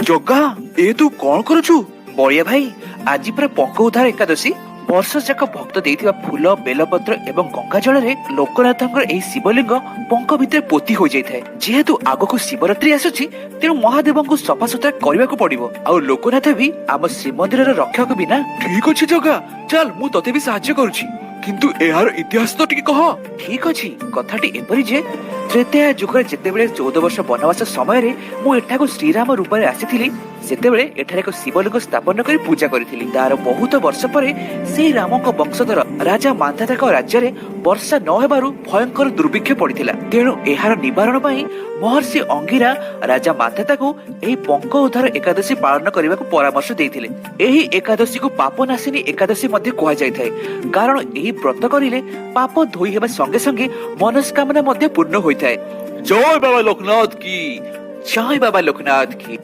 ଜଗା, ଏ ତୁ କଣ କରୁଛୁ? ବଳିଆ ଭାଇ, ଆଜି ପୁରା ପଙ୍କ ଉଦ୍ଧାର ଏକାଦଶୀ। ବର୍ଷ ଯାକ ଭକ୍ତ ଦେଇଥିବା ଫୁଲ, ବେଲପତ୍ର ଏବଂ ଗଙ୍ଗା ଜଳରେ ଲୋକନାଥଙ୍କର ଏହି ଶିବଲିଙ୍ଗ ପଙ୍କ ଭିତରେ ପୋତି ହୋଇଯାଇଥାଏ। ଯେହେତୁ ଆଗକୁ ଶିବରାତ୍ରି ଆସୁଛି, ତେଣୁ ମହାଦେବଙ୍କୁ ସଫାସୁତୁରା କରିବାକୁ ପଡିବ। ଆଉ ଲୋକନାଥ ବି ଆମ ଶ୍ରୀମନ୍ଦିରର ରକ୍ଷକ ବି ନା। ଠିକ ଅଛି ଜଗା, ଚାଲ, ମୁଁ ତତେ ବି ସାହାଯ୍ୟ କରୁଛି। କିନ୍ତୁ ଏହାର ଇତିହାସ ତ ଟିକେ କହ। ଠିକ ଅଛି, କଥାଟି ଏପରି ଯେ ତ୍ରେତୟା ଯୁଗରେ ଯେତେବେଳେ 14 ବର୍ଷ ବନବାସ ସମୟରେ ମୁଁ ଏଠାକୁ ଶ୍ରୀରାମ ରୂପରେ ଆସିଥିଲି, ସେତେବେଳେ ଏଠାରେ ଏକ ଶିବଲିଙ୍ଗ ସ୍ଥାପନ କରି ପୂଜା କରିଥିଲି। ତାର ବହୁତ ବର୍ଷ ପରେ ସେଇ ରାମଙ୍କ ବଂଶଧର ରାଜା ମାନ୍ଧାତାଙ୍କ ରାଜ୍ୟରେ ବର୍ଷା ନ ହେବାରୁ ଭୟଙ୍କର ଦୁର୍ଭିକ୍ଷ ପଡିଥିଲା। ତେଣୁ ଏହାର ନିବାରଣ ପାଇଁ ମହର୍ଷି ଅଙ୍ଗିରା ରାଜା ମାନ୍ଧାତାକୁ ଏହି ପଙ୍କ ଉଦ୍ଧାର ଏକାଦଶୀ ପାଳନ କରିବାକୁ ପରାମର୍ଶ ଦେଇଥିଲେ। ଏହି ଏକାଦଶୀକୁ ପାପନାଶିନୀ ଏକାଦଶୀ ମଧ୍ୟ କୁହାଯାଇଥାଏ, କାରଣ ଏହି ବ୍ରତ କରିଲେ ପାପ ଧୋଇ ହେବା ସଙ୍ଗେ ସଙ୍ଗେ ମନସ୍କାମନା ମଧ୍ୟ ପୂର୍ଣ୍ଣ ହୋଇଥାଏ। ଜୟ ବାବା ଲୋକନାଥ କି ଜୟ! ବାବା ଲୋକନାଥ କି।